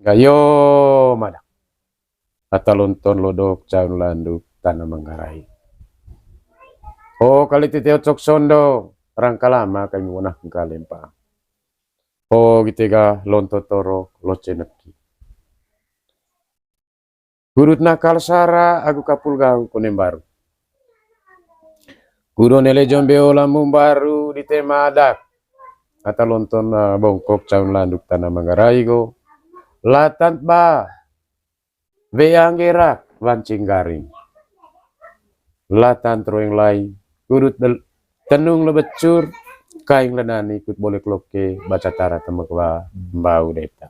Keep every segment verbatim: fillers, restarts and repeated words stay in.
Kayo madak. Ata lonton lodok caun landuk tana Manggarai. O kali titi ocok sondong, rangka lama kami wonah ngka lempa. O gite ga lonto torok loce neki. Kudut nakal sara agu kapul gahu kone mbaru. Kudu one lejo mbeo lambu mbaru dite madak. Ata lonton, ah, bongkok caun landuk tana Manggarai go. Latan ba. Wea nggerak wancing garing. Latan troeng lai. Kudut del-, tenung lebecur. Kaing lenani kut bolek loke. Baca tara temek wa mbau deta.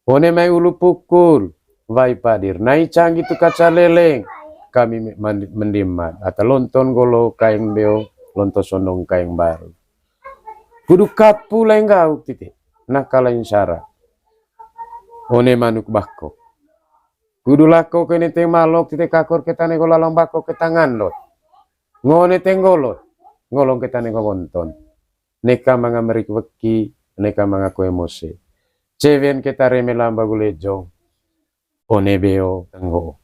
One mai ulu pukul, wai padir, nai canggih tu kaca leleng, kami me-, mandi-, mendimat, ata lonton golo kaeng beo, lonto sondong kaeng mbaru. Kudu kapu lain gauk titi, naka lain sara. One manuk bako. Kudu lako kene teng malok titi kakor ketane go lalong bako ketang ngandot. Ngone teng golot, ngolong ketane go wonton. Neka manga merik weki, neka manga kue mose. Cewen keta reme lamba gulejong, one beo tenggo.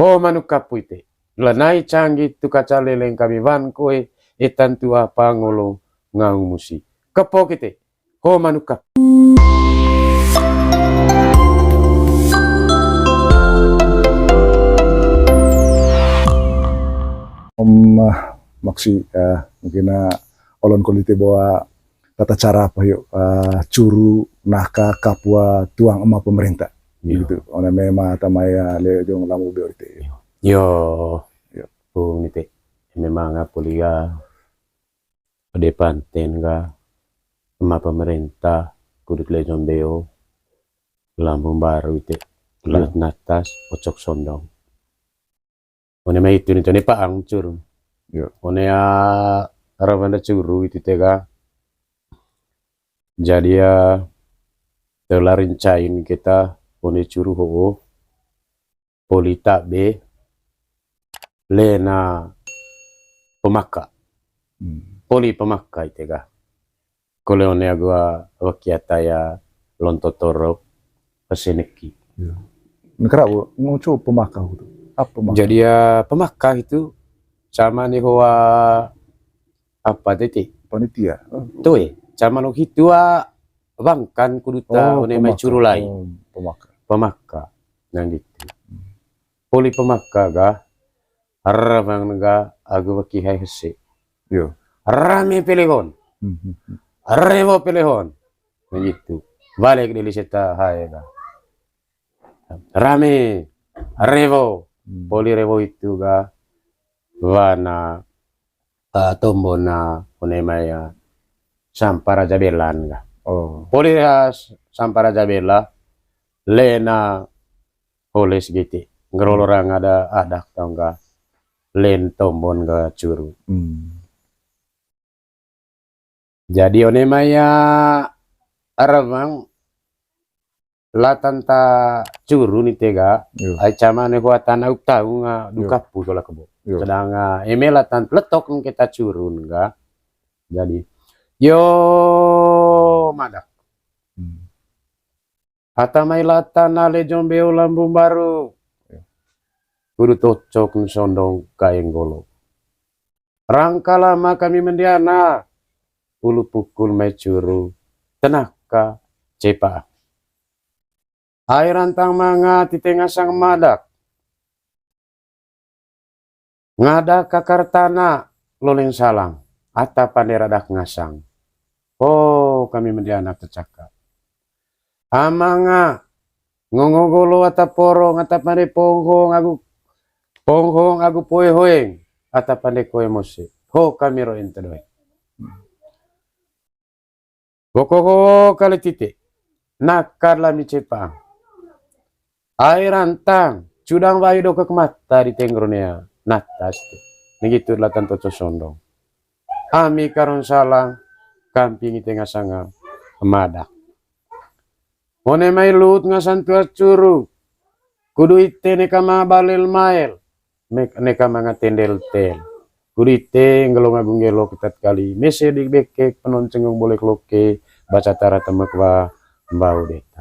Ho manuk kapu ite, lanai canggih tu kaca leleng kami wan kue, etan tua pangolo ngau musi. Kepo kite, ho manuk kapu. Om, ah, maksi, ah, mungkin, ah, olon kolite bawa tata cara apa yuk, ah, curu naka kapua tuang ema pemerintah. Iya. Gitu. Ona mema tamaya le jong lamu beorite. Yo. Yo. Pung nite. Memang apa liga. Ade panten ga ema pemerintah kudut le jong beo. Lambu mbaru ite. Iya. Lut natas ocok sondong. One mai itu ni tone paang curu. Iya. One a rawanda curu itu tega. Jadi ya telarin cain kita one curu ho. Poli tabe lena pemaka. Hmm. Poli pemaka itega. Kole one agu waki ata ya lonto torok peseneki. Ya. Nekra bu, ngucu pemaka itu. Apa pemaka? Jadi ya pemaka itu sama ni hoa apa tete? Panitia. Tuh eh, sama lo hitu a bangkan kuduta. Oh, one mai pemaka. Curu lai. Oh, pemaka. Pemaka. Yang gitu. Hmm. Poli pemaka ga, rawang ga, agu waki hai hese. Yo. Rame pelehon. Hmm, hmm, hmm. Rewo pelehon. Begitu. Balik di liseta hai ga. Rame. Rewo. Hmm. Poli rewo itu ga. Wana, eh, tombona, one mai, eh, sampara jabelan ga. Oh. Poli, eh, sampara jabela, lena holes giti. Ngerolo rang ada adak tau ga len tombon ga curu. Hmm. Jadi one mai ya arabang latan ta curu ni tega, yo, ai cama ne kuatan auk tau nga duka pu sola kebo. Yo. Sedang, ah, eme latan letok ni kita curu nga. Jadi, yo madak. Hmm. Ata mai latan ale jong beo lambu mbaru. Yo. Kudu tocok ni sondong kaeng golo. Rangka lama kami mendiana, ulu pukul mai curu, tenaka cepa. Ai rantang manga tite ngasang madak. Ngadak kakar tana loleng salang, ata pande radak ngasang. Oh, kami mendiana tecaka. Amanga, ngongo golo ata porong, ata pande ponghong agu, ponghong agu poe hoeng, ata pande koe mose. Ho kami ro ente doe. Boko ho kali tite, nakar lami cepa. Ai rantang, cudang wayu dokek mata di tengronea, natas te. Nigitu latan toco sondong. Ami karon salang, kamping ite ngasanga madak. One mai lut ngasan tua curu. Kudu ite neka ma balel mael. Mek-, neka manga tendel tel. Kudu ite ngelong agung gelo ketat kali. Mese dik bekek penon cenggung bolek loke. Baca tara temek wa mbau deta.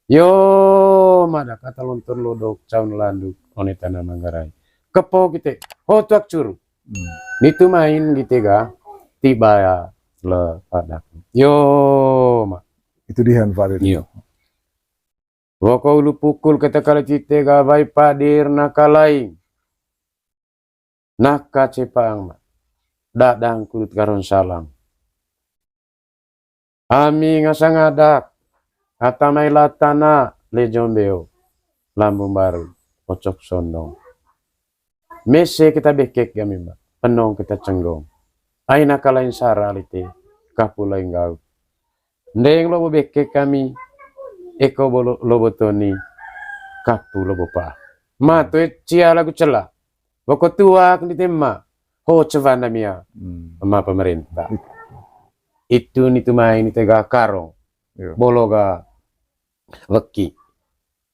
Yo, madak ata lonton lodok caun landuk one tana Manggarai. Kepo kite, ho tuak curu. Hmm. Nitu main kite ga, tiba ya le padak. Yo, ma. Itu dihan, Pak Dedi. Iyo. Woko ulu pukul kete kali tite ga wai padir nakalaing. Naka cepaang ma. Dadang kudut karon salang. Ami ngasa ngadak, ata mai latana Lejombeo, Lambung Baru, Ocok Sondong. Mese kita bekek gami ma, penong kita cenggong. Ai nakalain sara lite, kapu lain gau. Ndeng lobo bekek kami, eko bolo-, lobo toni, kapu lobo pa. Matoe cia lagu cela. Woko tuak ni tema, ho cewana mia, Hmm. ema pemerintah. Itu nitu mai ni tega karong. Iya. Bolo ga weki.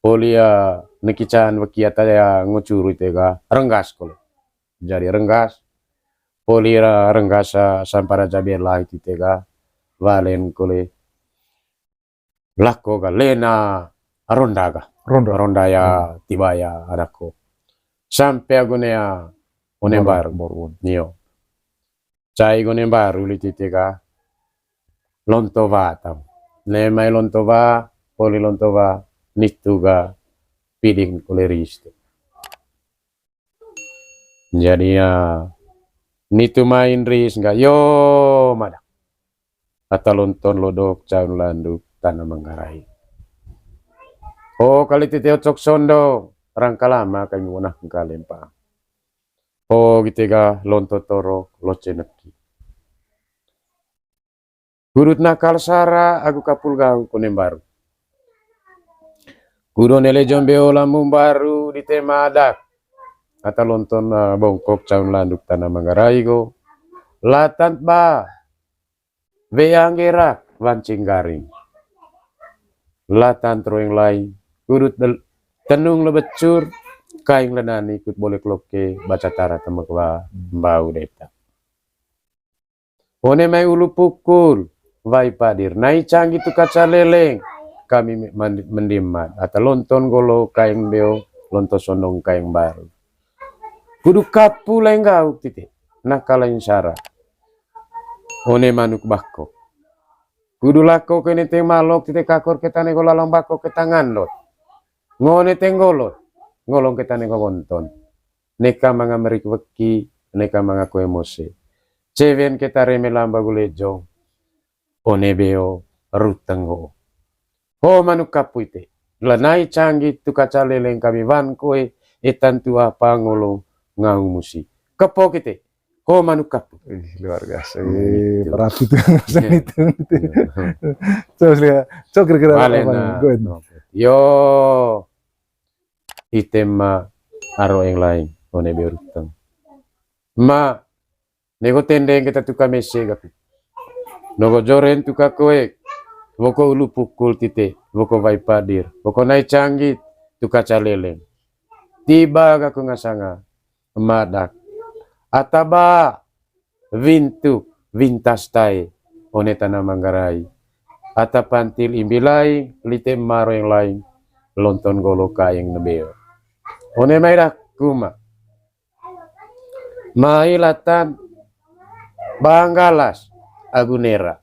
Poli ya nekican weki ata ya ngocuru tega renggas kole. Jadi renggas. Poli ra renggas sa-, sampara jabela itu tega walen kole. Lako ga lena ronda ga. Ronda. Ronda ya Hmm. tiba ya adako. Sampe agu nea one Baru, baru. Baru. Nio. Cai gone baru liti tega. Lonto wa tam. Ne mai lonto wa, poli lonto wa, nitu ga piding kole ris tu. Jadi ya, nitu main ris ga yo madak. Ata lonton lodok caun landuk tana Manggarai. Oh, kali tite Ocok Sondong, rangka lama kami munah kalempa. Oh, gitega lonto torok, loce neki. Kudut nakal sara agu kapul gau kone baru. Kudo nele jombe ola mumbaru di tema adat. Ata lonton, eh, bongkok caun landuk tana Manggarai go. Latan ba weang gerak wancing garing. Latan troeng laing, kudut del-, tenung lebecur, kaing lenani kut bolek loke, baca tara temek wa, mbau deta. One mai ulu pukul, wai padir, nai canggi tu kaca leleng, kami me-, mandi-, mendimat, ata lonton golo kaing beo, lonto sonong kaing baru. Kudu kapu laing gauk titi, nakalain sara. One manuk bako. Kudu lako kene teng malok titi kakor ketane go lalong bako ketangan lot. Ngone teng golot, ngolong ketane go wonton. Neka manga merik weki, neka manga kue mose. Cewen keta reme lamba gulejong. One beo ruteng ho. Ho manuk kapu ite. Lanai canggi tu kaca leleng kami wan koe etan tua pangolo ngau musi. Kepo kite. Ho manuk kapu. Ih, luar biasa. Nah, eh, gitu. Berarti tuh, iya, itu. Iya. Terus lihat, cok kira-kira apa nih? Go ahead. Yo, ite ma aro yang lain. One beo ruteng. Ma, nego tendeng kita tuka mese gapi. Nogo joren tuka koek, woko ulu pukul tite, woko wai padir, woko nai canggit, tuka caleleng. Tiba gaku ngasanga, madak. Ataba, wintuk, wintas tae, one tana Manggarai. Ata pantil imbilai, lite maro yang lain, lonton golo kaeng nebeo. One mai daku ma. Mai latan banggalas agu nera.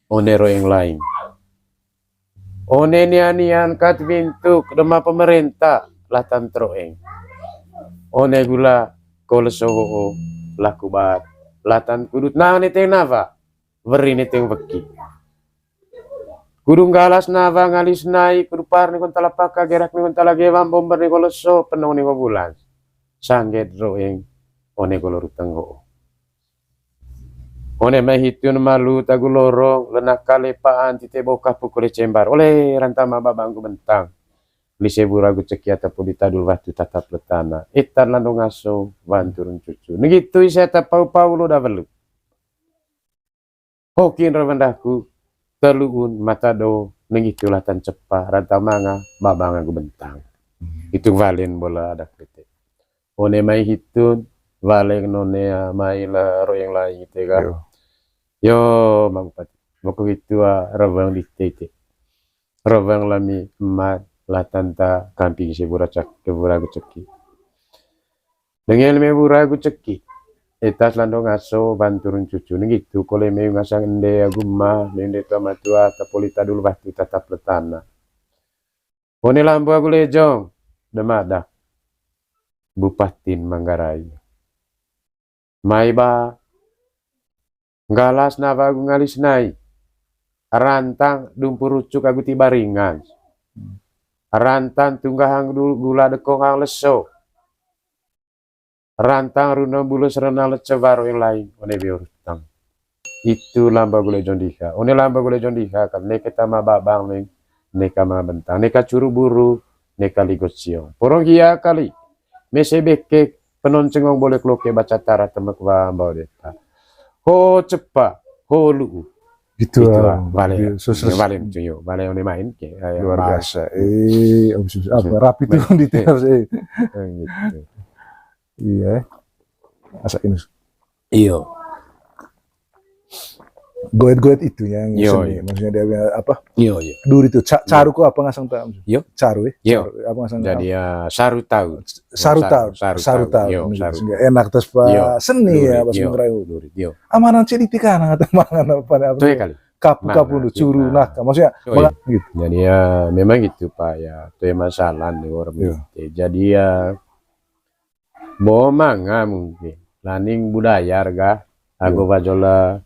One roeng laing. One nian-nian kat wintuk dema pemerintah latan troeng. One gula kole soho laku bat latan kudut nane te nawa. Weri ni teng weki. Kudu nggalas nawa ngalis nai, kudu par ni kon tala paka, gerak ni kon tala gewang, bomber ni kon leso, penong ni kon bulan. Sangget roeng, one golo ruteng ho. One mai hitun malu tagu lorong, lenak kale paan tite boka pukule cembar. Ole rantama babangku bentang. Lise buragu ceki atapu ditadul watu tatap letana. Itan lando ngaso, wan turun cucu. Negitu ise atap pau-pau lo da welu. Hokin ra wendaku, teluun, mata do, nengitu latan cepa, ranta manga, babang agu bentang. Hmm. Itu valen bola adat bete. One mai hitun, valen none, ah, mai la roeng lain ite ga. Yo. Yo, Mang Bupati. Moko hitu, ah, rawang di tete. Roweng lami emak, latanta kamping si bura cak-, bura gu ceki. Dengel me bura gu ceki. Etas lando ngaso banturun cucu, nenggitu kole me ngasang ende agu emak, me ende tua matua, tapoli tadul batu tatap letana. One lambo agu lejong, demadak. Bupatin Manggarai. Mai ba, nggalas nawa agu ngalis nai. Rantang dumpu rucuk agu tiba ringan. Rantang tunggah hang du-, gula dekong hang leso. Rantang runa bulus rena lece waro yang lain, one be urutang. Itu lamba gule jondiha. One lamba gule jondiha kan, neka tama babang leng, neka ma bentang, neka curu buru, neka ligot siong. Porong gia kali. Mese bekek, penon cengong bolek loke baca tara temek wa mbau deta. Ho cepa, ho lu'u. Gitu. Itu ah, ah, bale. Iya, sus, sus. Bale, cuyo, bale one main ke. Luar biasa. Eh, abis, abis, apa, rapi tuh di teras, eh. Eh, gitu. Iya, eh. Asa ini. Iyo. Goet-goet itu yang seni. Iyo. Maksudnya dia punya apa? Iyo, iyo. Duri itu, ca-, caru kok apa ngasang tak? Iyo. Caru, eh? Iyo. Caru, apa ngasang tak? Jadi, ya, saru tahu. Saru tahu, saru tahu. Iyo, saru. Sehingga enak terus, Pak, seni ya, pas ngerayu. Duri, iyo. Amanan cediti kan, atau mangan apa, apa? Tuh ya kali. Kapu-kapu lu, curu, nah, maksudnya, gitu. Jadi, ya, memang gitu, Pak, ya. Itu ya masalah nih, orang gitu. Jadi, ya, bo manga mungkin. Laning budaya arga, ago bajola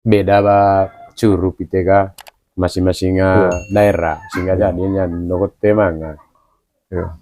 beda ba curup ite ga masing-masing, ah, daerah. Sehingga jadinya nogot te manga. Iya.